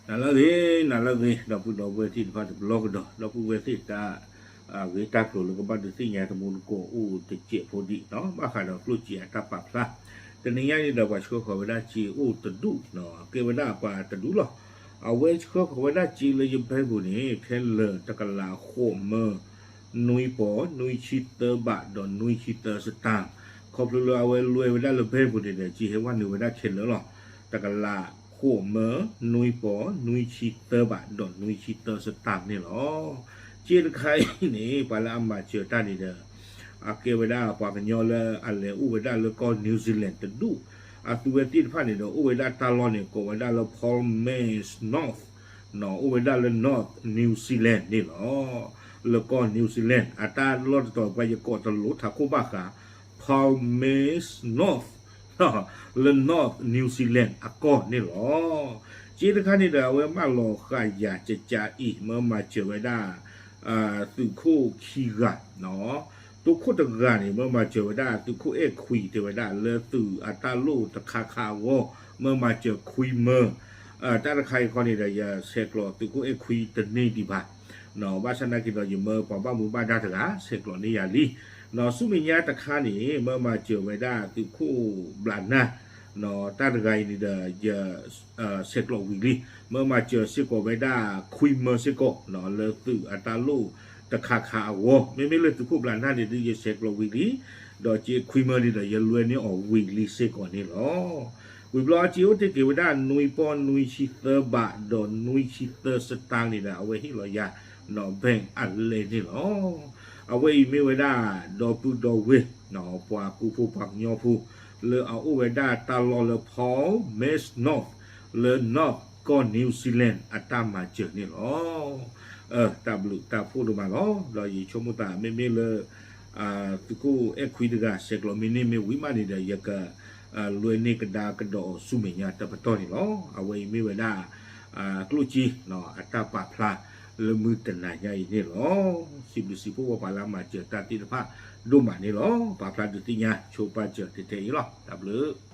နၤလၢအဂ့ၤ, နၤလၢအဂ့ၤ, ဒီပုၢ်ဒီဝဲၢ်သ့ၣ်တဖၣ်တဘျီကဒီး, ဒီပုၢ်ဝဲၢ်သ့ၣ်တၢ် အဂ့ၢ်တၢ်ကျိၤလၢကဘၣ်ဒုးသ့ၣ်ညါတမူတကိးအိၣ်တစဲးဖိဒံးနီၤ, ဘၣ်ဃးဒီးကျိၣ်စ့အတၢ်ပာ်ဖျါ, တနံၤညါန့ၣ်ဒီးပှၤဆှၢဃီၤဝဲဒၣ်စ့အိၣ်တဒူၣ်နီၤ, ကဲဝဲဒၣ်ပှၤတဒူၣ်လီၤ. အဝဲဆှၢဃီၤဝဲဒၣ်စ့လၢယဘဲပူၤန့ၣ် ခဲလၢာ်တကလးဃိးမၢ နွံပီၤ နွံဆံသၢဘး ဒီးနွံဆံသၢစတၢၣ်, ခီဖျိလၢအဝဲလွဲဝဲဒၣ်လၢဘဲပူၤန့ၣ်ဒီး စ့ဟဲဝဲနုာ်ဝဲဒၣ်ခဲလၢာ်လီၤ. တကလးဃိးမၢ နွံပီၤ နွံဆံသၢဘး ဒီးနွံဆံသၢစတၢၣ်န့ၣ်လီၤ. စ့တခါအံၤန့ၣ် ပှၤလၢအမၤစၢၤတၢ်န့ၣ်ဒီး အကဲဝဲဒၣ်ပှၤကညီလၢအလဲၤအိၣ်ဝဲဒၣ်လၢကီၢ် New Zealand တဒူၣ်, အသုဝဲသ့ၣ်တဖၣ်န့ၣ်ဒီး အိၣ်ဝဲဒၣ်တၢ်လီၢ်န့ၣ် ကိးဝဲဒၣ်လၢ Palmers North နီၤ, အိၣ်ဝဲဒၣ်လၢ North New Zealand န့ၣ်လီၤ. လၢကီၢ် New Zealand အတၢ်လီၢ်တတီၤ ပှၤယကိးတလိၤထးခိၣ်ဘၣ်ဃး Palmers North လၢ North New Zealand အကီၢ်န့ၣ်လီၤ. စ့တခါန့ၣ်ဒီး အဝဲမၢလီၤဃာ်ယၤကကးအံၤ မၢမၤစၢၤဝဲဒၣ် သုးခိၣ်ခံဂၤနီၤ, သုးခိၣ်တဂၤန့ၣ် မၢမၤစၢၤဝဲဒၣ် သုးခိၣ်အဲၣ်ခွံ တဲဝဲဒၣ် လၢသုးအတၢ်လိၣ်တခါခါအဂီၢ် မၢမၤစၢၤခွံမၢ, တၢ်တခါအံၤခီန့ၣ်ဒီး ယဆဲးကျိးသုးခိၣ်အဲၣ်ခွံတန့ၢ်ဒံးဘၣ်, ဘၣ်ဆၣ်သနာ်က့ဒီး ယမၢပှၤဘၣ်မူဘၣ်ဒါတဂၤ ဆဲးကျိးန့ၢ်ယၤလံ. ဆူမဲာ်ညါတခါန့ၣ် မၢမၤစၢၤဝဲဒၣ်သုးခိၣ်ဘျးနၢ်, တၢ်တဂၤအံၤန့ၣ်ဒီး ယ ဆဲးကျိးဝံၤလံ, မၢမၤစၢၤစ့ၢ်ကီးဝဲဒၣ်ခွံမၢစ့ၢ်ကီး လၢသုးအတၢ်လိၣ်တခါခါအဂီၢ်, မ့မ့ၢ်လၢသုးခိၣ်ဘျးနၢ်န့ၣ်ဒီး ယဆဲးကျိးဝံၤလံ, ဒီးစ့ခွံမၢန့ၣ်ဒီး ယလွဲန့ၢ်အီၤဝံၤလံစ့ၢ်ကီးန့ၣ်လီၤ. ဝံၤဘျီစ့အိၣ်တ့ၢ်က့ၤဝဲဒၣ် နွံပီၤ နွံဆံသၢဘး ဒီးနွံဆံသၢစတၢၣ်န့ၣ်ဒီး အဝဲဟ့ၣ်လီၤယၤ bank အလဲန့ၣ်လီၤ. အဝဲအံၤမ့ၢ်ဝဲဒၣ် ဒီပုၢ်ဒီဝဲၢ် ပှၤကူဖိပှၤကညီဖိ လၢအအိၣ်ဝဲဒၣ်တၢ်လီၢ်လၢ Palmers North လၢ North ကီၢ် New Zealand အတၢ်မၤစၢၤန့ၣ်လီၤ. တၢ်ဘျုးတၢ်ဖှိၣ်ဒိၣ်မးလီၤ. ဒီးယဆိကမိၣ်သးမ့မ့ၢ်လၢ သုးခိၣ်အဲၣ်ခွံတဂၤ ဆဲးကျိးမ့ၢ်န့ၢ်မ့ၢ်ဝံၤမးန့ၣ်ဒီး ယက လွဲန့ၢ်ကဒါကဒီးအီၤဆူမဲာ်ညါတပတီၢ်န့ၣ်လီၤ. အဝဲအံၤမ့ၢ်ဝဲဒၣ် ကျိၣ်စ့ အတၢ်ပာ်ဖျါလၢမုၢ်တနၤညါအံၤန့ၣ်လီၤ. စံးဘျုးစံးဖှိၣ်ဝဲပှၤလၢအမၤစၢၤတၢ်သ့ၣ်တဖၣ်ဒိၣ်မးန့ၣ်လီၤ. ပာ်ဖျါဒုးသ့ၣ်ညါဆိပာ်စၢၤထဲထဲအံၤလီၤ. တၢ်ဘျုး